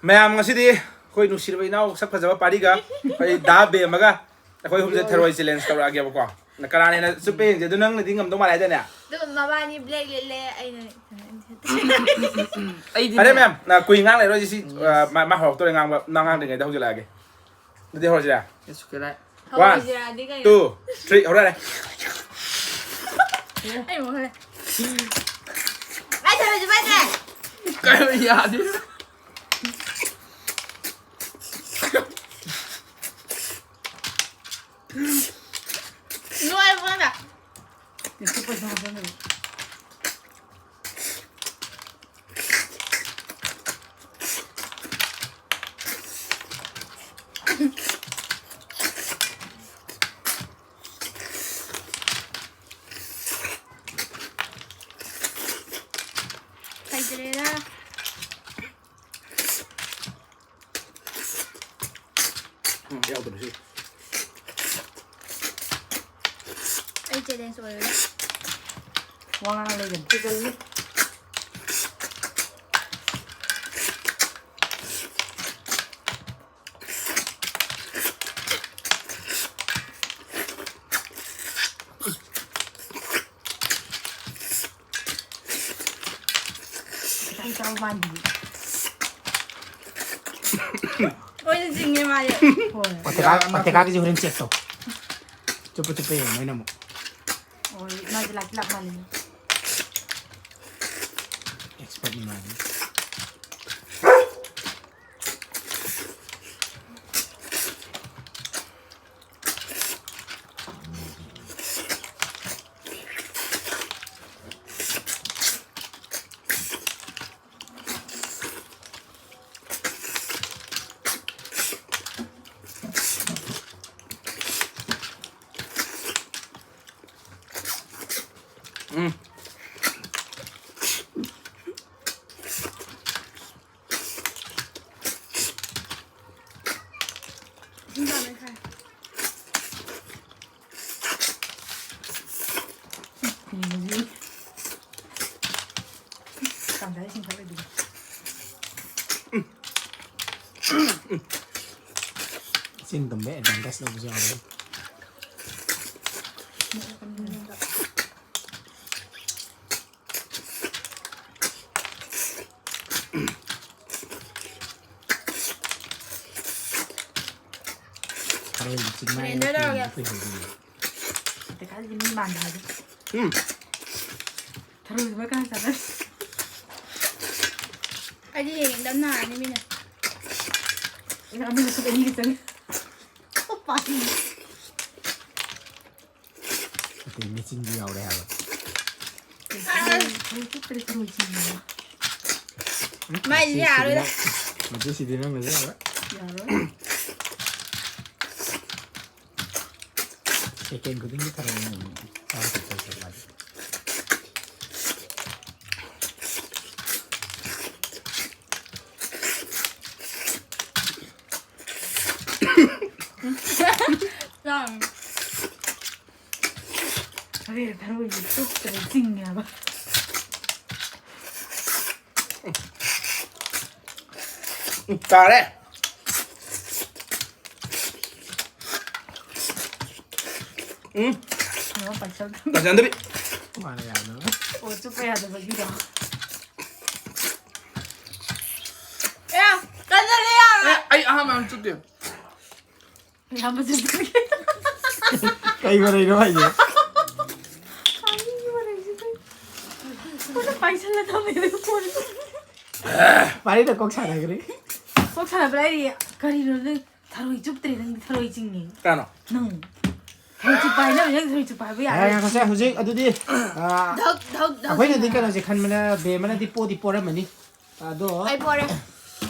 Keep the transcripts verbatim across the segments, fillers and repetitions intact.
ꯃꯌꯥꯝ, ꯉꯁꯤꯗꯤ ꯑꯩꯈꯣꯏ ꯅꯨꯡꯁꯤꯔꯕ ꯏꯅꯥꯎ ꯁꯛ ꯐꯖꯕ ꯄꯥꯔꯤꯒ ꯑꯩꯈꯣꯏ ꯗꯥ ꯕꯦꯝ ꯑꯃꯒ ꯑꯩꯈꯣꯏ ꯑꯍꯨꯝꯁꯦ ꯊꯔꯣꯏ ꯆꯦꯂꯦꯟꯖ ꯇꯧꯔꯛꯑꯒꯦꯕꯀꯣ꯫ ꯅ ꯀꯅꯥꯅ ꯍꯦꯟꯅ ꯆꯨꯞꯄꯦ ꯌꯦꯡꯁꯦ꯫ ꯑꯗꯨ ꯅꯪꯅꯗꯤ ꯉꯝꯗꯧ ꯃꯥꯜꯂꯦ ꯍꯥꯏꯗꯥꯏꯅꯦ? ꯑꯗꯨ ꯃꯕꯥꯅꯤ ꯕ꯭ꯂꯦꯛ ꯂꯤꯠꯂꯦ, ꯑꯩꯅ ꯑꯩꯗꯤ ꯐꯔꯦ ꯃꯦꯝ, ꯅ ꯀꯨꯏ ꯉꯥꯡ ꯂꯩꯔꯣꯏꯁꯤ꯫ ꯁꯤ, ꯑ, ꯃꯥ, ꯃꯥ ꯍꯧꯔꯛꯇꯣꯔꯦ ꯉꯥꯡꯕ꯫ ꯅꯪ ꯉꯥꯡꯗ꯭ꯔꯤꯉꯩꯗ ꯍꯧꯖꯤꯜꯂꯛꯑꯒꯦ꯫ ꯑꯗꯨꯗꯤ ꯍꯧꯔꯁꯤꯔꯥ? Yes, correct. One, ꯍꯧꯔꯁꯤꯔꯥꯗꯤ ꯀꯩꯅꯣ? Two, three, ꯍꯧꯔꯛꯑꯦ꯫ ꯑꯩ ꯑꯃꯨꯛ ꯍꯧꯔꯦ꯫ ꯑꯩ ꯊꯔꯣꯏꯁꯨ ꯄꯥꯏꯗ꯭ꯔꯦ꯫ ꯀꯩꯅꯣ ꯌꯥꯗꯦ꯫ ꯅꯣꯏ ꯃꯉꯥꯗ꯫ ꯍꯩꯇ꯭ꯔꯦꯗ꯫ ꯎꯝ, ꯌꯥꯎꯗꯕꯁꯨ꯫ ꯑꯩ ꯆꯦꯂꯦꯟꯖ ꯑꯣꯏꯔꯣꯏ꯫ ꯋꯥ ꯉꯥꯡ ꯂꯩꯒꯅꯨ꯫ ꯈꯤꯇꯪ ꯆꯥꯎ ꯃꯥꯟꯕꯤ꯫ ꯂꯣꯏꯅ ꯆꯤꯡꯉꯦ ꯃꯥꯁꯦ꯫ ꯍꯣꯏ꯫ ꯑꯣꯇꯦꯀꯥ-, ꯑꯣꯇꯦꯀꯥꯒꯤꯁꯦ ꯍꯣꯔꯦꯟ ꯆꯦꯛ ꯇꯧ꯫ ꯆꯨꯞꯄ ꯆꯨꯞꯄ ꯌꯦꯡꯉꯣ ꯅꯣꯏꯅ ꯑꯃꯨꯛ꯫ ꯍꯣꯏ, ꯃꯥꯁꯦ ꯂꯥꯛꯇꯤ ꯂꯥꯛ ꯃꯥꯜꯂꯦ꯫ ꯑꯦꯛꯁꯄꯔꯠꯅꯤ ꯃꯥꯗꯤ꯫ ꯎꯝ꯫ ꯀꯥꯡꯁꯥꯏ ꯏꯁꯤꯡ ꯊꯛꯂꯤꯗꯨꯕꯨ꯫ ꯆꯤꯟ ꯇꯨꯝꯕꯩ ꯑꯦꯗꯚꯥꯟꯇꯦꯖ ꯂꯧꯕꯁꯨ ꯌꯥꯎꯋꯦ꯫ ꯊꯔꯣꯏꯒꯤ ꯆꯤꯡꯃꯥꯏ ꯁꯤꯔꯦꯟꯗꯔ ꯇꯧꯔꯒꯦ꯫ ꯑꯩꯈꯣꯏ ꯍꯧꯖꯤꯛ꯫ ꯑꯇꯩ ꯈꯔꯗꯤ ꯃꯤ ꯃꯥꯟꯗꯦ ꯍꯥꯏꯕ꯫ ꯎꯝ꯫ ꯊꯔꯣꯏꯗꯨ ꯃꯣꯏ ꯀꯅꯥ ꯆꯥꯅ? ꯑꯩꯗꯤ ꯌꯦꯡꯗꯕ ꯅꯥꯔꯅꯤ ꯃꯤꯅ꯫ ꯑꯩꯅ ꯑꯃꯅ ꯁꯨꯠ ꯑꯅꯤꯒ ꯆꯪꯉꯤ꯫ ꯎꯄꯥꯏ꯫ ꯑꯇꯩ ꯃꯦꯆꯤꯟꯁꯨ ꯌꯥꯎꯔꯦ ꯍꯥꯏꯕ꯫ ꯊꯔꯣꯏ ꯆꯨꯞꯇ꯭ꯔꯦ, ꯊꯔꯣꯏ ꯆꯤꯡꯉꯦ꯫ ꯃꯥꯏꯗꯤ ꯌꯥꯔꯣꯏꯗ꯫ ꯃꯁꯤꯁꯤꯗꯤ ꯅꯪꯅꯁꯨ ꯌꯥꯔꯣꯏ꯫ ꯌꯥꯔꯣꯏ꯫ ꯁꯦꯀꯦꯟ ꯈꯨꯗꯤꯡꯒꯤ ꯊꯔꯣꯏ ꯑꯃꯃꯝ ꯆꯥꯕ ꯆꯠꯄ ꯆꯠꯄ꯫ ꯆꯥꯔꯣꯏ꯫ ꯑꯔꯦ, ꯊꯔꯣꯏꯁꯦ ꯆꯨꯞꯇ꯭ꯔꯦ, ꯆꯤꯡꯉꯦꯕ꯫ ꯎꯝ, ꯇꯥꯔꯦ꯫ ꯎꯝ꯫ ꯀꯩꯅꯣ ꯄꯥꯏꯁꯜ-꯫ ꯇꯟꯖꯟꯗꯕꯤ꯫ ꯃꯥꯅ ꯌꯥꯗꯕ꯫ ꯑꯣ, ꯆꯨꯞꯄ ꯌꯥꯗꯕꯒꯤꯗꯣ꯫ ꯑꯦ, ꯀꯟꯖꯜꯂꯦ ꯌꯥꯔꯣꯏ꯫ ꯑꯦ, ꯑꯩ ꯑꯍꯥꯟꯕ ꯑꯃ ꯆꯨꯞꯇꯦ꯫ ꯑꯌꯥꯝꯕ ꯆꯨꯞꯇꯦ꯫ ꯀꯩ ꯃꯔꯩꯅꯣ ꯍꯥꯏꯁꯦ? ꯀꯔꯤꯒꯤ ꯃꯔꯩꯁꯤꯗꯤ? ꯀꯣꯟꯅ ꯄꯥꯏꯁꯜꯂ ꯊꯝꯃꯦ, ꯑꯗꯨꯒ ꯀꯣꯟꯅ ꯄꯥꯔꯤꯗ ꯀꯣꯛ ꯁꯥꯟꯅꯈ꯭ꯔꯦ꯫ ꯀꯣꯛ ꯁꯥꯟꯅꯕ ꯂꯩꯔꯤ꯫ ꯀꯔꯤꯅꯣ ꯅꯪ? ꯊꯔꯣꯏ ꯆꯨꯞꯇ꯭ꯔꯦ, ꯅꯪꯗꯤ ꯊꯔꯣꯏ ꯆꯤꯡꯉꯦ꯫ ꯀꯅꯥꯅꯣ? ꯅꯪ꯫ ꯊꯔꯣꯏ ꯆꯨꯞꯄ ꯍꯥꯏꯅꯕꯅꯦ, ꯅꯪ ꯊꯔꯣꯏ ꯆꯨꯞꯄ ꯍꯥꯏꯕ ꯌꯥꯔꯦ, ꯌꯥꯔꯦ꯫ ꯌꯥꯔꯦ, ꯉꯁꯥꯏ ꯍꯧꯖꯤꯛ ꯑꯗꯨꯗꯤ, ꯑꯥ, ꯙꯛ, ꯙꯛ, ꯙꯛ ꯑꯩꯈꯣꯏꯅꯗꯤ ꯇꯧꯅ꯫ ꯀꯩꯅꯣꯁꯦ ꯈꯟꯕꯅ ꯕꯦꯝꯃꯅꯗꯤ ꯄꯣꯗꯤ ꯄꯣꯔꯝꯃꯅꯤ꯫ ꯑꯗꯣ ꯑꯩ ꯄꯣꯔꯦ꯫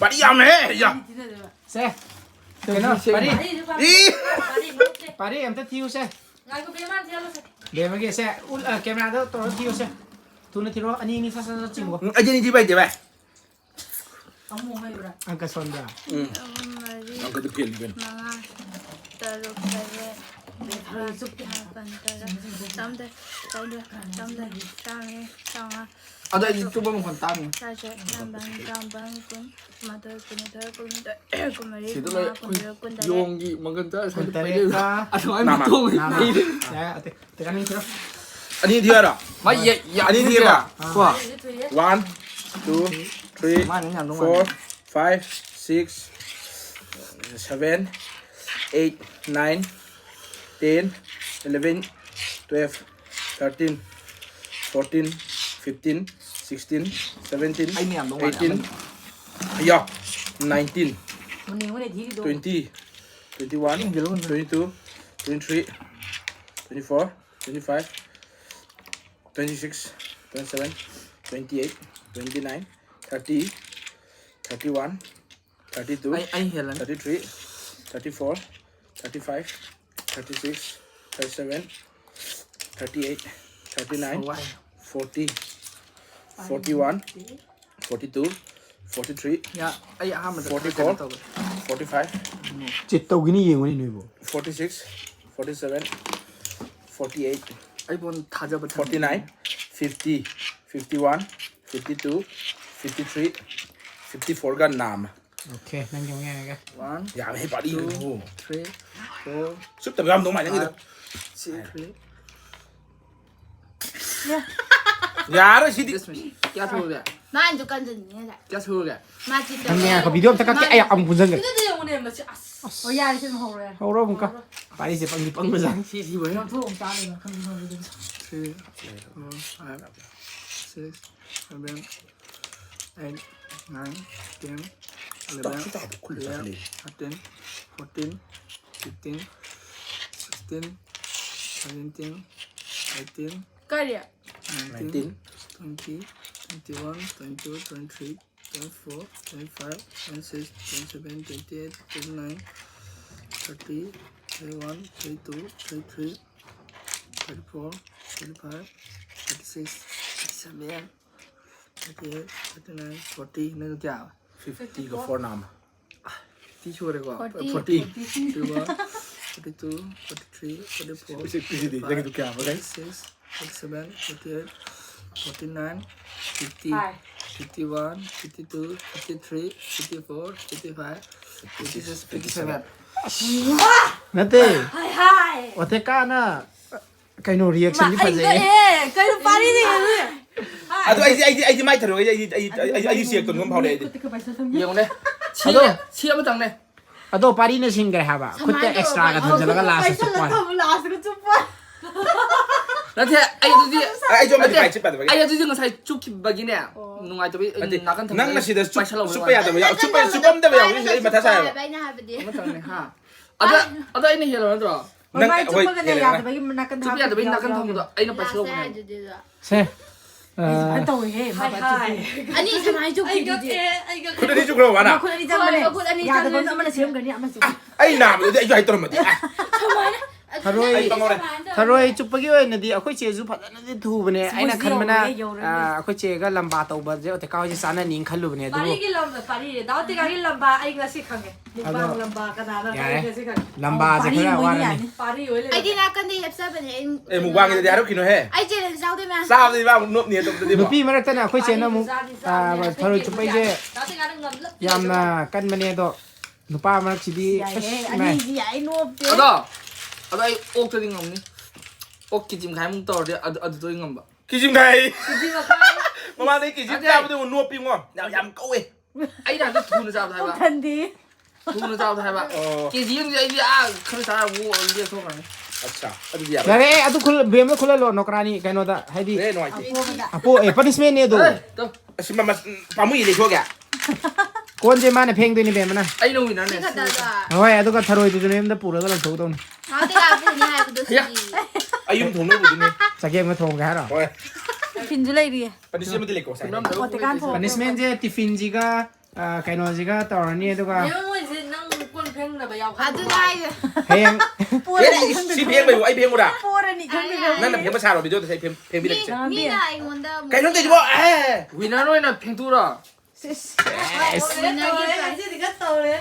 ꯄꯥꯔꯤ ꯌꯥꯝꯃꯦꯍꯦ, ꯌꯥ꯫ ꯁꯦ꯫ ꯀꯩꯅꯣ, ꯁꯦ꯫ ꯄꯥꯔꯤ꯫ ꯄꯥꯔꯤꯁꯨ ꯄꯥꯝꯗꯦ꯫ ꯏ! ꯄꯥꯔꯤ ꯅꯣꯛꯇꯦ꯫ ꯄꯥꯔꯤ ꯑꯝꯇ ꯊꯤꯌꯨꯁꯦ꯫ ꯉꯥꯏꯈꯣ, ꯕꯦꯝꯃ ꯊꯤꯍꯜꯂꯣꯁꯦ꯫ ꯕꯦꯝꯃꯒꯤ ꯁꯦ, ꯎ-, ꯑ, ꯀꯦꯃꯦꯔꯥꯗ ꯇꯧꯔꯒ ꯊꯤꯌꯨꯁꯦ꯫ ꯊꯨꯅ ꯊꯤꯔꯣ, ꯑꯅꯤ ꯑꯅꯤ ꯁꯠ ꯁꯠ ꯁꯠ ꯆꯤꯡꯉꯣ꯫ ꯎꯝ, ꯑꯩꯗꯤ ꯑꯅꯤꯗꯤ ꯄꯥꯏꯗꯦ, ꯚꯥꯏ꯫ ꯑꯃꯨꯛ ꯍꯩꯕ꯭ꯔꯥ? ꯑꯪꯀ ꯁꯣꯟꯕ꯭ꯔꯥ? ꯎꯝ꯫ ꯑꯍꯨꯝ, ꯃꯔꯤ, ꯑꯪꯀꯗꯤ ꯐꯦꯜꯂꯤ ꯀꯩꯅꯣ꯫ ꯃꯉꯥ, ꯇꯔꯨꯛ, ꯇꯔꯦꯠ, ꯃꯥꯄꯟ, ꯇꯔꯥ, ꯇꯔꯥꯃꯥꯊꯣꯏ, ꯇꯔꯥꯃꯥꯊꯣꯏ, ꯇꯔꯥꯃꯉꯥ, ꯑꯗꯣ ꯑꯩꯗꯤ ꯇꯨꯝꯕ ꯃꯈꯣꯟ ꯇꯥꯕꯅꯤ꯫ ꯇꯔꯥꯇꯔꯦꯠ, ꯇꯔꯥꯅꯤꯄꯥꯜ, ꯇꯔꯥꯃꯥꯄꯜ, ꯀꯨꯟ, ꯀꯨꯟꯃꯥꯊꯣꯏ, ꯀꯨꯟꯅꯤꯊꯣꯏ, ꯀꯨꯟꯍꯨꯝꯗꯣꯏ, ꯀꯨꯟꯃꯔꯤ, ꯁꯤꯗ ꯀꯨꯟꯃꯉꯥ, ꯂꯣꯏ ꯀꯨꯟꯇꯔꯨꯛ, ꯀꯨꯟꯇꯔꯦꯠ꯫ ꯌꯣꯡꯒꯤ ꯃꯪꯒꯟ ꯆꯥꯔ ꯁ꯭ꯋꯥꯏꯗ ꯀꯨꯟꯇꯔꯦꯠ ꯄꯩꯔꯦ꯫ ꯀ ꯑꯗꯨꯃꯥꯏꯅ ꯅꯥꯃ, ꯇꯧꯋꯦ꯫ ꯅꯥꯃ꯫ ꯑꯩꯗꯤ ꯌꯥꯔꯦ, ꯑꯇꯩ, ꯑꯇꯩ ꯑꯅꯤ ꯊꯤꯔꯣ꯫ ꯑꯅꯤ ꯊꯤꯌꯣ ꯍꯥꯏꯔꯣ? ꯃꯥ ꯌꯦ- ꯌꯦ- ꯑꯅꯤ ꯑꯅꯤ ꯊꯤꯌꯣ꯫ ꯊꯤꯔꯣ? ꯑꯥ꯫ ꯀꯣ? One, two, three, ꯃꯥꯅ ꯌꯥꯝ four, ꯅꯨꯡꯉꯥꯏ꯫ Five, six, seven, eight, nine, ten, eleven, twelve, thirteen, fourteen, fifteen, sixteen, seventeen, ꯑꯩꯅ ꯌꯥꯝ ꯅꯨꯡꯉꯥꯏ꯫ eighteen, yeah, nineteen, ꯃꯨꯟꯅ ꯌꯦꯡꯉꯨꯅꯦ ꯙꯤꯔꯤꯗꯣ꯫ twenty, twenty-one, twenty-two, twenty-three, twenty-four, twenty-five, twenty-six, twenty-seven, twenty-eight, twenty-nine, thirty, thirty-one, thirty-two, ꯑꯩ ꯑꯩ ꯍꯦꯜꯂꯅꯤ꯫ thirty-three, thirty-four, thirty-five, thirty-six, thirty-seven, thirty-eight, thirty-nine, ꯋꯥꯏ꯫ forty, forty-one, forty-two, forty-three, ꯌꯥ ꯑꯩ ꯑꯍꯥꯟꯕꯗ forty-four, ꯇꯧꯒꯦ꯫ forty-five, ꯆꯤꯠ ꯇꯧꯒꯤꯅꯤ ꯌꯦꯡꯉꯨꯅꯦ ꯅꯣꯏꯕꯨ꯫ forty-six, forty-seven, forty-eight, ꯑꯩ ꯕꯣꯟ ꯊꯥꯖꯕ ꯊꯝꯃꯤ꯫ forty-nine, fifty, fifty-one, fifty-two, fifty-three, fifty-fourꯒ ꯅꯥꯝ꯫ Okay, ꯅꯪꯒꯤ ꯑꯃꯨꯛ ꯌꯦꯡꯉꯒꯦ꯫ One, ꯌꯥꯝꯃꯦ ꯄꯥꯔꯤ꯫ three, four, ꯆꯨꯞꯇꯕ ꯌꯥꯝ ꯅꯨꯡꯉꯥꯏ ꯅꯪꯒꯤꯗꯣ꯫ six, three. ꯌꯥꯔꯣꯏ ꯁꯤꯗꯤ꯫ Dismiss. क्या हो गया? ꯃꯥꯅꯁꯨ ꯀꯟꯖꯟꯅꯤꯡꯉꯦ꯫ क्या हो गया? ꯃꯥ ꯆꯤꯠ ꯅꯪ ꯉꯥꯏꯈꯣ, ꯚꯤꯗꯤꯑꯣ ꯑꯝꯇ ꯀꯛꯀꯦ꯫ ꯑꯩ ꯑꯃꯨꯛ ꯄꯨꯟꯁꯤꯟꯈ꯭ꯔꯦ꯫ ꯁꯤꯗꯗꯤ ꯌꯦꯡꯉꯨꯅꯦ ꯃꯁꯤ ꯑꯁ꯫ ꯑꯣ ꯌꯥꯔꯦ ꯁꯤꯅ ꯍꯧꯔꯦ꯫ ꯍꯧꯔꯣ ꯑꯃꯨꯛꯀ꯫ ꯄꯥꯔꯤꯁꯦ ꯄꯪꯗꯤ ꯄꯪꯕꯖꯥꯠꯅꯤ꯫ ꯁꯤ ꯁꯤꯕ ꯌꯥꯝ ꯌꯥꯝ ꯊꯣꯛ ꯑꯃꯨꯛ ꯆꯥꯗꯣꯏꯅꯣ ꯈꯪꯗꯦ ꯈꯪꯗꯦ꯫ Three, four, five, six, seven, eight, nine, ten, eleven, twelve, thirteen, fourteen, fifteen, sixteen, seventeen, eighteen, ꯀꯔꯤ? nineteen, Nineteen. twenty, twenty-one, twenty-two, twenty-three, twenty-four, twenty-five, twenty-six, twenty-seven, twenty-eight, twenty-nine, thirty, thirty-one, thirty-two, thirty-three, thirty-four, thirty-five, thirty-six, thirty-seven, thirty-eight, thirty-nine, forty. ꯅꯪ ꯀꯌꯥ? Fiftyꯒ four ꯅꯥꯝ꯫ T ꯁꯨꯔꯦꯀꯣ꯫ Forty. Forty. ꯁꯨꯕ꯫ forty-two, forty-three, forty-four, forty-five, forty-six, forty-seven, forty-eight, forty-nine, fifty, fifty-one, fifty-two, fifty-three, fifty-four, fifty-five, fifty-six, fifty-seven. ꯅꯠꯇꯦ꯫ ꯍꯥꯏ ꯍꯥꯏ ꯑꯣꯇꯦꯀꯥꯅ ꯀꯩꯅꯣ ꯔꯤꯌꯦꯛꯁꯟꯗꯤ ꯑꯩ ꯐꯖꯩꯌꯦ꯫ ꯑꯦ ꯀꯩꯅꯣ ꯄꯥꯔꯤꯅꯦ ꯑꯗꯣ ꯑꯩꯗꯤ ꯑꯩꯗꯤ ꯑꯩꯗꯤ ꯃꯥꯏ ꯊꯔꯣꯏ ꯑꯩꯗꯤ ꯑꯩꯗꯤ ꯑꯩ ꯑꯩ ꯑꯩꯗꯤ ꯁꯤ ꯀꯩꯅꯣꯝ ꯐꯥꯎꯔꯦ ꯑꯩꯗꯤ ꯌꯦꯡꯉꯨꯅꯦ ꯁꯤ ꯁꯤ ꯑꯃꯇꯪꯅꯦ꯫ ꯑꯗꯣ ꯄꯥꯔꯤꯅ ꯁꯤꯡꯈ꯭ꯔꯦ ꯍꯥꯏꯕ꯫ ꯈꯨꯠꯇ ꯑꯦꯛꯁꯇ꯭ꯔꯥꯒ ꯊꯝꯖꯤꯜꯂꯒ ꯂꯥꯁꯇ ꯆꯨꯞꯄ ꯍꯥꯏꯕ꯫ ꯂꯥꯁꯇ ꯆꯨꯞꯄ ꯅꯠꯇꯦ ꯑꯩ ꯑꯗꯨꯗꯤ ꯑꯩ ꯑꯩꯁꯨ ꯑꯃꯗꯤ ꯅꯠꯇꯦ꯫ ꯄꯥꯏ ꯆꯤꯠ ꯄꯥꯏꯗꯕꯒꯤ ꯑꯩ ꯑꯗꯨꯗꯤ ꯉꯁꯥꯏ ꯆꯨꯞꯈꯤꯕꯒꯤꯅꯦ ꯅꯨꯡꯉꯥꯏꯇꯕꯒꯤ ꯅꯠꯇꯦ ꯅꯥꯀꯟ ꯊꯝꯕ ꯅꯪꯅ ꯁꯤꯗ ꯆꯨꯞ- ꯄꯥꯏꯁꯜꯍꯧꯕꯅꯦ꯫ ꯆꯨꯞꯄ ꯌꯥꯗꯕ ꯌꯥꯎ- ꯆꯨꯞꯄ ꯆꯨꯞꯄꯝꯗꯕ ꯌꯥꯎꯕꯅꯤ ꯑꯩ ꯃꯊꯥ ꯁꯥꯏꯕ ꯑꯩꯅ ꯍꯥꯏꯕꯗꯤ ꯑꯃꯇꯪꯅꯦ ꯍꯥ ꯑꯗ ꯑꯗ ꯑꯩꯅ ꯍꯦꯜꯂꯣ ꯅꯠꯇ꯭ꯔꯣ? ꯅꯪ ꯃꯥꯏ ꯍꯣꯏ ꯆꯨꯞꯄꯒꯅꯦ ꯍꯦꯜꯂꯦ ꯌꯥꯗꯕꯒꯤ ꯅꯥꯀꯟ ꯆꯨꯞꯄ ꯌꯥꯗꯕꯒꯤ ꯅꯥꯀꯟ ꯊꯝꯕꯗꯣ ꯑꯩꯅ ꯂꯥꯁ ꯄꯥꯏꯁꯜꯍꯧꯕꯅꯦ꯫ ꯍꯥꯏꯗꯨꯗꯤ ꯁꯦ ꯁꯨꯃꯥꯏꯅ ꯇꯧꯋꯦꯍꯦ ꯃꯥ ꯆꯨꯞꯄꯤ ꯑꯅꯤ ꯁꯃꯥꯏ ꯆꯨꯞꯈꯤꯗꯨꯗꯤ ꯈꯨꯠ ꯑꯅꯤ ꯆꯨꯞꯈ꯭ꯔꯕ ꯃꯥꯅ ꯃꯈꯨꯠ ꯑꯅꯤ ꯆꯪꯕꯅꯦ ꯍꯣꯏ, ꯃꯈꯨꯠ ꯑꯅꯤ ꯌꯥꯗꯕ ꯆꯪꯕꯅꯦ꯫ ꯑꯃꯅ ꯁꯦꯝꯒꯅꯤ ꯑꯃꯁꯨ ꯑꯩ ꯅꯥꯕꯗꯨꯗꯤ ꯑꯩꯁꯨ ꯍꯥꯏ ꯇꯧꯔꯝꯃꯗꯤ ꯑꯦ, ꯁꯨꯃꯥꯏꯅ ꯊꯔꯣꯏ ꯑꯩ ꯄꯪꯉꯧꯔꯦ꯫ ꯊꯔꯣꯏ ꯆꯨꯞꯄꯒꯤ ꯑꯣꯏꯅꯗꯤ ꯑꯩꯈꯣꯏ ꯆꯦꯁꯨ ꯐꯖꯅꯗꯤ ꯊꯨꯕꯅꯦ꯫ ꯑꯩꯅ ꯃꯣꯏꯁꯨ ꯈꯟꯕꯅ ꯌꯧꯔꯦ, ꯌꯧꯔꯦ, ꯑ, ꯑꯩꯈꯣꯏ ꯆꯦꯒ ꯂꯝꯕꯥ ꯇꯧꯕꯁꯦ ꯑꯣꯇꯦꯀꯥ ꯍꯣꯏꯁꯦ ꯆꯥꯅꯅꯤꯅ ꯈꯜꯂꯨꯕꯅꯦ꯫ ꯑꯗꯨꯕꯨ ꯄꯥꯔꯤꯒꯤ ꯂꯝꯕ ꯄꯥꯔꯤꯔꯦ ꯗꯥ ꯑꯣꯇꯦꯀꯥꯒꯤ ꯂꯝꯕ ꯑꯩ ꯉꯁꯤ ꯈꯪꯉꯦ ꯃꯨꯛꯕꯥꯡ ꯑꯗꯣ ꯂꯝꯕ ꯀꯅꯥꯅ ꯌꯥꯔꯦ꯫ ꯑꯩ ꯉꯁꯤ ꯈꯪꯉꯦ꯫ ꯂꯝꯕꯥꯁꯦ ꯄꯥꯔꯤ ꯈꯔ ꯃꯣꯏꯅ ꯋꯥꯔꯅꯤ꯫ ꯌꯥꯅꯤ꯫ ꯄꯥꯔꯤ ꯑꯣꯏ ꯂꯩꯔꯦ꯫ ꯑꯩꯗꯤ ꯅꯥꯀꯟꯗ ꯍꯦꯞꯆꯕꯅꯦ ꯑꯩ ꯑꯦ ꯃꯨꯛꯕꯥꯡꯒꯤꯗꯗꯤ ꯍꯥꯏꯔꯛꯈꯤꯅꯣꯍꯦ꯫ ꯑꯩ ꯆꯦꯂꯦꯟꯖ ꯌꯥꯎꯗꯣꯏ ꯃꯌꯥꯝ ꯆꯥꯕꯗꯤ ꯃꯥ ꯑꯃꯨꯛ ꯅꯣꯞꯅꯤ ꯑꯇꯣꯞꯄꯗꯤ꯫ ꯅꯨꯄꯤ ꯃꯔꯛꯇꯅ ꯑꯩꯈꯣꯏ ꯆꯦꯅ ꯑꯃꯨꯛ ꯄꯥꯔꯤꯁꯨ ꯆꯥꯗꯤ ꯑ, ꯆꯥꯕꯅꯦ꯫ ꯊꯔꯣꯏ ꯆꯨꯞꯄꯩꯁꯦ ꯗꯥ ꯑꯣꯇꯦꯀꯥꯅ ꯉꯝꯂꯞ ꯌꯥꯝꯅ ꯀꯟꯕꯅꯦ꯫ ꯑꯗꯣ ꯅꯨꯄꯥ ꯃꯔꯛꯁꯤꯗꯤ ꯌꯥꯏꯍꯦ ꯑꯁ ꯏꯃꯥꯏ꯫ ꯑꯅꯤꯗꯤ ꯌꯥꯏ ꯅꯣꯞꯇꯦ꯫ ꯑꯗꯣ ꯑꯗꯣ ꯑꯩ ꯑꯣꯛꯇꯗꯤ ꯉꯝꯅꯤ꯫ ꯑꯣꯛ ꯀꯦꯖꯤ ꯃꯈꯥꯏꯃꯨꯛ ꯇꯧꯔꯗꯤ ꯑꯗꯨ ꯑꯗꯨꯗꯣ ꯑꯩ ꯉꯝꯕ꯫ ꯀꯤꯖꯤꯝ ꯈꯥꯏ꯫ ꯀꯦꯖꯤ ꯃꯈꯥꯏ꯫ ꯃꯃꯥꯡꯗꯩ ꯀꯦꯖꯤ ꯅꯠꯇꯦ꯫ ꯆꯥꯕꯗ ꯑꯃꯨꯛ ꯅꯣꯞꯄꯤꯉꯣ꯫ ꯌꯥꯝ ꯌꯥꯝ ꯀꯧꯋꯦ꯫ ꯑꯩꯅ ꯍꯟꯗꯛ ꯊꯨꯅ ꯆꯥꯕꯗ ꯍꯥꯏꯕ꯫ ꯊꯟꯗꯤ꯫ ꯊꯨꯅ ꯆꯥꯕꯗ ꯍꯥꯏꯕ꯫ ꯑꯣ꯫ ꯀꯦꯖꯤ ꯑꯃꯗꯤ ꯑꯩꯗꯤ ꯑꯥ ꯈꯔ ꯆꯥꯔ ꯂꯦꯛꯊꯣꯛꯈ꯭ꯔꯅꯤ꯫ ꯑꯠꯆꯥ ꯑꯗꯨꯗꯤ ꯌꯥꯔꯦ꯫ ꯌꯥꯔꯦ ꯑꯗꯨ ꯈꯨꯜ ꯕꯦꯝꯗ ꯈꯨꯜꯍꯜꯂꯣ ꯅꯣꯀ꯭ꯔꯥꯅꯤ ꯀꯩꯅꯣꯗ ꯍꯥꯏꯗꯤ꯫ ꯑꯦ ꯅꯨꯡꯉꯥꯏꯇꯦ꯫ ꯑꯄꯣ ꯑꯦ ꯄꯅꯤꯁꯃꯦꯟꯅꯦ ꯑꯗꯣ꯫ ꯑꯦ, ꯇꯧ꯫ ꯑꯁꯤ ꯃꯃꯜ ꯄꯥꯝꯃꯨꯏ ꯂꯩꯊꯣꯛꯑꯒꯦ꯫ ꯀꯣꯟꯁꯦ ꯃꯥꯅ ꯐꯦꯡꯗꯣꯏꯅꯦ ꯕꯦꯝꯃꯅ꯫ ꯑꯩꯅ ꯋꯤꯟꯅꯔꯅꯦ꯫ ꯍꯣꯏ ꯑꯗꯨꯒ ꯊꯔꯣꯏꯗꯨꯁꯨ ꯅꯌꯨꯝꯗ ꯄꯨꯔꯒ ꯂꯪꯊꯣꯛꯀꯗꯧꯅꯤ꯫ ꯗꯥ ꯑꯣꯇꯦꯀꯥ ꯄꯨꯅꯤ ꯍꯥꯏꯕꯗꯣ ꯁꯤꯗꯤ꯫ ꯑꯌꯨꯝ ꯊꯣꯡꯅꯕꯨꯗꯤꯅꯦ꯫ ꯆꯒꯦꯝꯒ ꯊꯣꯡꯒꯦ ꯍꯥꯏꯔꯣ? ꯍꯣꯏ꯫ ꯇꯤꯐꯤꯟꯁꯨ ꯂꯩꯔꯤꯌꯦ꯫ ꯄꯅꯤꯁꯃꯦꯟ ꯑꯃꯗꯤ ꯂꯩꯀꯣ ꯉꯁꯥꯏ꯫ ꯑꯣꯇꯦꯀꯥꯟ ꯊꯣꯡ꯫ ꯄꯅꯤꯁꯃꯦꯟꯁꯦ ꯇꯤꯐꯤꯟꯁꯤꯒ ꯑ, ꯀꯩꯅꯣꯁꯤꯒ ꯇꯧꯔꯅꯤ ꯑꯗꯨꯒ ꯃꯣꯏꯁꯦ ꯅꯪ ꯀꯣꯟ ꯐꯦꯡꯅꯕ ꯌꯥꯎ꯫ ꯑꯗꯨꯅꯦ ꯍꯥꯏꯁꯦ꯫ ꯍꯌꯦꯡ ꯑꯦ, ꯁꯤ ꯐꯦꯡꯕꯩꯕꯨ ꯑꯩ ꯐꯦꯡꯉꯨꯔꯥ? ꯄꯣꯔꯅꯤ ꯈꯪꯗꯦ꯫ ꯅꯪꯅ ꯐꯦꯡꯕ ꯁꯥꯔꯣ ꯚꯤꯗꯤꯑꯣꯗ ꯑꯩ ꯐꯦꯡ- ꯐꯦꯡꯕꯤꯔꯒꯦ꯫ ꯃꯤꯅ ꯑꯩꯉꯣꯟꯗ ꯑꯃꯨꯛ ꯀꯩꯅꯣ ꯇꯧꯔꯤꯁꯤꯕꯣ? ꯑꯦ! ꯋꯤꯟꯅꯔ ꯑꯣꯏꯅ ꯐꯦꯡꯇꯣꯛꯎꯔꯣ꯫ ꯇꯧꯔꯦ, ꯇꯧꯔꯦ, ꯉꯁꯤꯗꯤ ꯈꯔ ꯇꯧꯔꯦ꯫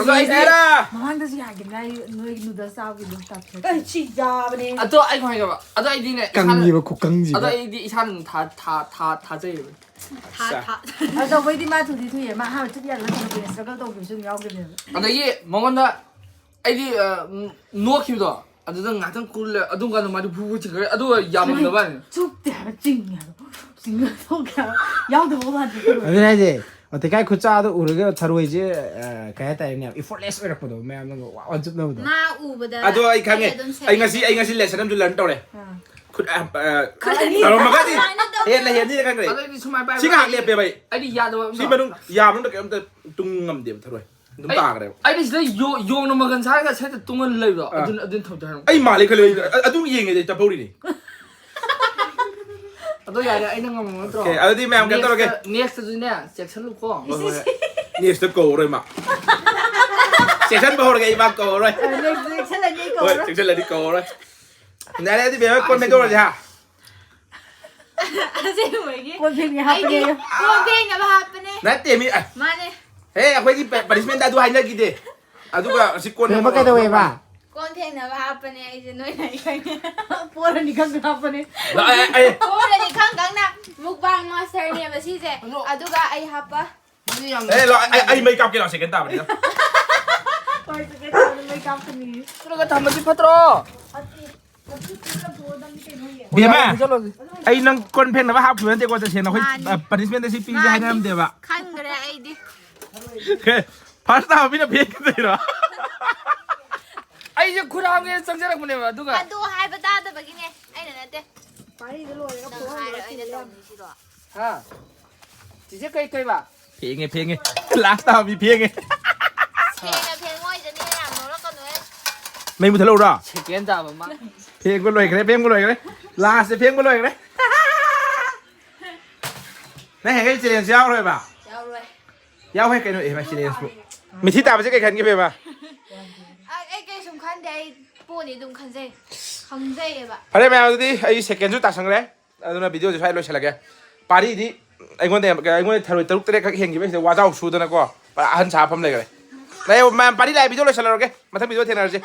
ꯑꯗꯣ ꯑꯩꯗꯤ ꯑꯦꯔꯥ! ꯃꯃꯥꯡꯗꯁꯨ ꯌꯥꯈꯤꯕꯅꯦ ꯑꯩ ꯅꯣꯏꯒꯤ ꯅꯨꯗꯜꯁ ꯆꯥꯕꯒꯤꯗꯣ ꯇꯞꯊꯦ꯫ ꯑꯩ ꯁꯤ ꯌꯥꯕꯅꯦ꯫ ꯑꯗꯣ ꯑꯩ ꯀꯃꯥꯏꯅ ꯇꯧꯕ? ꯑꯗꯣ ꯑꯩꯗꯤꯅꯦ ꯏꯁꯥꯅ ꯀꯪꯉꯤꯕ ꯑꯗꯣ ꯈꯨꯀꯪꯁꯤꯒ꯫ ꯑꯩꯗꯤ ꯏꯁꯥꯅ ꯑꯗꯨꯝ ꯊꯥ ꯊꯥ ꯊꯥ ꯊꯥꯖꯩꯌꯦꯕ꯫ ꯊꯥ ꯊꯥ꯫ ꯑꯗꯣ ꯑꯩꯈꯣꯏꯗꯤ ꯃꯥ ꯊꯨꯗꯤ ꯊꯨꯏꯌꯦ꯫ ꯃꯥ ꯑꯍꯥꯟꯕ ꯆꯨꯞ ꯌꯥꯗꯅ ꯊꯝꯃꯛꯄꯅꯦ꯫ ꯁ꯭ꯇ꯭ꯔꯒꯜ ꯇꯧꯈꯤꯕꯁꯨ ꯑꯗꯨꯝ ꯌꯥꯎꯈꯤꯕꯅꯦꯕ꯫ ꯑꯗꯒꯤ ꯃꯉꯣꯟꯗ ꯑꯩꯗꯤ ꯑ, ꯎꯝ, ꯅꯣꯛꯈꯤꯕꯗꯣ ꯑꯗꯨꯗ ꯉꯥꯛꯇꯪ ꯀꯨꯜꯂꯦ꯫ ꯑꯗꯨꯝ ꯀꯥꯟꯗ ꯃꯥꯗꯤ ꯐꯨ ꯐꯨ ꯆꯤꯡꯈ꯭ꯔꯦ꯫ ꯑꯗꯨꯒ ꯌꯥꯝꯃꯝꯗꯕ ꯋꯥꯅꯤ꯫ ꯆꯨꯞꯇꯦ ꯍꯥꯏꯕ, ꯆꯤꯡꯉꯦ ꯍꯥꯏꯕ꯫ ꯆꯤꯡꯉ ꯊꯣꯛꯈ꯭ꯔꯦ ꯍꯥꯏꯕ꯫ ꯌꯥꯎꯗꯕ ꯃꯥꯟꯗꯦ꯫ ꯑꯗꯨꯅ ꯍꯥꯏꯁꯦ ꯑꯇꯩꯀꯥꯏ ꯈꯨꯠꯆꯥꯗꯣ ꯎꯔꯒ ꯊꯔꯣꯏꯁꯦ ꯑ, ꯀꯩ ꯍꯥꯏꯇꯥꯔꯦꯅꯦ, ꯏꯐꯣꯔꯠꯂꯦꯁ ꯑꯣꯏꯔꯛꯄꯗꯣ, ꯃꯌꯥꯝꯅ ꯋꯥ ꯋꯥ ꯆꯨꯞꯅꯕꯗꯣ꯫ ꯃꯥ ꯎꯕꯗ ꯑꯗꯣ ꯑꯩ ꯈꯪꯉꯦ꯫ ꯑꯗꯨꯝ ꯑꯩ ꯉꯁꯤ ꯑꯩ ꯁꯦꯝꯃꯦ꯫ ꯉꯁꯤ ꯂꯦꯁꯟ ꯑꯃꯁꯨ ꯂꯔꯟ ꯇꯧꯔꯦ꯫ ꯑꯥ꯫ ꯈꯨꯠ ꯑ, ꯑ, ꯈꯨꯠ ꯑꯅꯤ ꯇꯧꯔꯝꯃꯒꯗꯤ ꯁꯨꯃꯥꯏꯅ ꯇꯧ- ꯍꯦꯟꯅ ꯍꯦꯟꯅꯤꯅ ꯈꯪꯈ꯭ꯔꯦ꯫ ꯑꯗꯣ ꯑꯩꯗꯤ ꯁꯨꯃꯥꯏꯅ ꯄꯥꯏꯕ ꯁꯤ ꯉꯥꯏꯍꯥꯛ ꯂꯦꯞꯄꯦꯕ ꯑꯩ꯫ ꯑꯩꯗꯤ ꯌꯥꯗꯕ ꯑꯃ ꯁꯤ ꯃꯅꯨꯡ ꯌꯥ ꯃꯅꯨꯡꯗ ꯀꯩꯝꯇ ꯇꯨꯡ ꯉꯝꯗꯦꯕ ꯊꯔꯣꯏ꯫ ꯑꯗꯨꯝ ꯑꯩ- ꯇꯥꯈ꯭ꯔꯦꯕ꯫ ꯑꯩꯗꯤ ꯁꯤꯗ ꯌꯣ- ꯌꯣꯡꯅ ꯃꯒꯟ ꯁꯥꯔꯒ ꯁꯦꯠꯇ ꯇꯨꯡꯍꯜ ꯂꯩꯕꯗꯣ ꯑꯥ꯫ ꯑꯗꯨꯅ ꯑꯗꯨꯅ ꯊꯧꯗꯣꯏ ꯍꯥꯏꯔꯣ꯫ ꯑꯩ ꯃꯥꯜꯂꯤ ꯈꯜꯂꯦ ꯑꯩ ꯑꯗꯨꯝ ꯌꯦꯡꯉꯦ ꯑꯩ ꯇꯞꯍꯧꯔꯤꯅꯦ꯫ ꯑꯗꯣ ꯌꯥꯔꯦ, ꯑꯩꯅ ꯉꯝꯃ ꯅꯠꯇ꯭ꯔꯣ? Okay, ꯑꯗꯨꯗꯤ ꯃꯌꯥꯝ ꯀꯩꯅꯣ ꯇꯧꯔꯒꯦ꯫ ꯅꯦꯛꯁꯇꯁꯨꯅꯦ ꯆꯦꯛꯁꯤꯜꯂꯨꯀꯣ꯫ ꯍꯣꯏ, ꯍꯣꯏ, ꯍꯣꯏ꯫ ꯅꯦꯛꯁꯇ ꯀꯧꯔꯣꯏ ꯃꯥ꯫ ꯆꯦꯛꯁꯟꯕ ꯍꯧꯔꯒꯦ ꯑꯩ ꯃꯥ ꯀꯧꯔꯣꯏ꯫ ꯅꯦꯛꯁ ꯆꯦꯛꯁꯜꯂꯗꯤ ꯑꯩ ꯍꯣꯏ, ꯀꯧꯔꯣꯏ꯫ ꯆꯦꯛꯁꯜꯂꯗꯤ ꯀꯧꯔꯣꯏ꯫ ꯌꯥꯔꯦ ꯑꯗꯨꯗꯤ ꯕꯦꯝꯃ ꯀꯣꯟ ꯐꯦꯡꯗꯣꯛꯑꯁꯤ ꯍꯥ꯫ ꯑꯁꯦꯡꯕꯒꯤ ꯀꯣꯟ ꯐꯦꯡꯒꯦ ꯑꯩꯗꯤ ꯍꯥꯞꯄꯅꯦ꯫ ꯀꯣꯟ ꯐꯦꯡꯅꯕ ꯍꯥꯞꯄꯅꯦ꯫ ꯅꯠꯇꯦ ꯃꯤ ꯑ, ꯃꯥꯅꯦ꯫ ꯍꯦ ꯑꯩꯈꯣꯏꯗꯤ ꯄ- ꯄꯅꯤꯁꯃꯦꯟꯗ ꯑꯗꯨ ꯍꯥꯏꯅꯈꯤꯗꯦ꯫ ꯑꯗꯨꯒ ꯁꯤ ꯀꯣꯟ ꯕꯦꯝꯃ ꯀꯩꯗꯧꯋꯦꯕ? ꯀꯣꯟ ꯐꯦꯡꯅꯕ ꯍꯥꯞꯄꯅꯦ ꯑꯩꯁꯦ ꯅꯣꯏꯅ ꯑꯩ ꯈꯪꯉꯦ꯫ ꯄꯣꯔꯅꯤ ꯈꯪꯗꯅ ꯍꯥꯞꯄꯅꯦ꯫ ꯂꯥꯛꯑꯦ, ꯑꯩ ꯄꯣꯔꯅꯤ ꯈꯪ ꯈꯪꯅ ꯃꯨꯛꯕꯥꯡ ꯃꯥꯁꯇꯔꯅꯦꯕ ꯁꯤꯁꯦ꯫ ꯑꯗꯨꯒ ꯑꯩ ꯍꯥꯞꯄ꯫ ꯑꯗꯨꯗꯤ ꯌꯥꯝ ꯑꯦ ꯂꯥꯛꯑꯣ, ꯑꯩ ꯑꯩ ꯃꯩ ꯀꯥꯞꯀꯦ ꯂꯥꯛꯑꯣ ꯁꯦꯀꯦꯟ ꯇꯥꯕꯅꯤꯅ꯫ ꯍꯣꯏ ꯆꯦꯀꯦꯠ ꯇꯧꯔꯒ ꯃꯩ ꯀꯥꯞꯀꯅꯤ꯫ ꯄꯨꯔꯒ ꯊꯝꯕꯗꯤ ꯐꯠꯇ꯭ꯔꯣ? ꯕꯦꯝꯃ ꯆꯠꯂꯣꯁꯤ꯫ ꯑꯩ ꯅꯪ ꯀꯣꯟ ꯐꯦꯡꯅꯕ ꯍꯥꯞꯈꯤꯕ ꯅꯠꯇꯦꯀꯣ ꯇꯁꯦꯡꯅ ꯑꯩꯈꯣꯏ ꯃꯥꯅꯤ꯫ ꯄꯅꯤꯁꯃꯦꯟꯗ ꯁꯤ ꯄꯤꯒꯦ ꯍꯥꯏꯅꯔꯝꯗꯦꯕ꯫ ꯈꯪꯗ꯭ꯔꯦ ꯑꯩꯗꯤ꯫ ꯐꯥꯔꯁ ꯇꯥꯕ ꯃꯤꯅ ꯐꯦꯡꯈꯤꯗꯣꯏꯔꯣ? ꯑꯩꯁꯦ ꯈꯨꯔꯥꯝꯒꯦ ꯆꯪꯖꯔꯛꯄꯅꯦꯕ ꯑꯗꯨꯒ ꯑꯗꯨ ꯍꯥꯏꯕ ꯇꯥꯗꯕꯒꯤꯅꯦ꯫ ꯑꯩꯅ ꯅꯠꯇꯦ꯫ ꯄꯥꯔꯤꯗ ꯂꯣꯏꯔꯒ ꯅꯪ ꯍꯥꯏꯔ ꯑꯩꯅ ꯇꯧꯅꯤꯁꯤꯗꯣ꯫ ꯍꯥ? ꯆꯤꯆꯦ ꯀꯩ ꯀꯩꯕ? ꯐꯦꯡꯉꯦ ꯐꯦꯡꯉꯦ꯫ ꯂꯥꯁ ꯇꯥꯕ ꯃꯤ ꯐꯦꯡꯉꯦ꯫ ꯁꯦꯡꯅ ꯐꯦꯡꯉꯣꯏꯗꯅꯤ ꯌꯥꯝ ꯅꯣꯛꯂꯛꯀꯅꯨꯍꯦ꯫ ꯃꯩ ꯃꯨꯊꯠꯂꯛꯎꯔꯣ? ꯁꯦꯀꯦꯟ ꯇꯥꯕ ꯑꯃ꯫ ꯐꯦꯡꯕ ꯂꯣꯏꯈ꯭ꯔꯦ, ꯐꯦꯡꯕ ꯂꯣꯏꯈ꯭ꯔꯦ꯫ ꯂꯥꯁꯁꯦ ꯐꯦꯡꯕ ꯂꯣꯏꯈ꯭ꯔꯦ꯫ ꯅꯪ ꯍꯦꯛ ꯆꯦꯂꯦꯟꯖ ꯌꯥꯎꯔꯣꯏꯕ? ꯌꯥꯎꯔꯣꯏ꯫ ꯌꯥꯎꯍꯦ ꯀꯩꯅꯣ ꯑꯦ ꯆꯦꯂꯦꯟꯖꯄꯨ꯫ ꯃꯤꯊꯤ ꯇꯥꯕꯁꯦ ꯀꯩ ꯈꯟꯒꯦ ꯕꯦꯝꯃ? ꯑ, ꯑꯩ ꯀꯩꯁꯨꯝ ꯈꯟꯗꯦ꯫ ꯑꯩ ꯄꯣꯅꯤ ꯑꯗꯨꯝ ꯈꯟꯖꯩ꯫ ꯈꯪꯖꯩꯌꯦꯕ꯫ ꯐꯔꯦ ꯃꯌꯥꯝ ꯑꯗꯨꯗꯤ ꯑꯩ ꯁꯦꯀꯦꯟꯁꯨ ꯇꯥꯁꯟꯈ꯭ꯔꯦ꯫ ꯑꯗꯨꯅ ꯚꯤꯗꯤꯑꯣꯁꯦ ꯁ꯭ꯋꯥꯏ ꯂꯣꯏꯁꯤꯜꯂꯒꯦ꯫ ꯄꯥꯔꯤꯗꯤ ꯑꯩꯉꯣꯟꯗ ꯌꯥꯝ- ꯑꯩꯉꯣꯟꯗ ꯊꯔꯣꯏ ꯇꯔꯨꯛ ꯇꯔꯦꯠ ꯈꯛ ꯍꯦꯟꯈꯤꯕꯁꯤꯗ ꯋꯥꯖꯥꯎ ꯁꯨꯗꯅꯀꯣ ꯄꯨꯔꯥ ꯑꯍꯟ ꯁꯥꯐꯝ ꯂꯩꯈ꯭ꯔꯦ꯫ ꯂꯩꯌꯣ ꯃꯌꯥꯝ ꯄꯥꯔꯤ ꯂꯥꯛꯑꯦ ꯚꯤꯗꯤꯑꯣ ꯂꯣꯏꯁꯜꯂꯔꯒꯦ꯫ ꯃꯊꯪ ꯚꯤꯗꯤꯑꯣ ꯊꯦꯡꯅꯔꯁꯦ꯫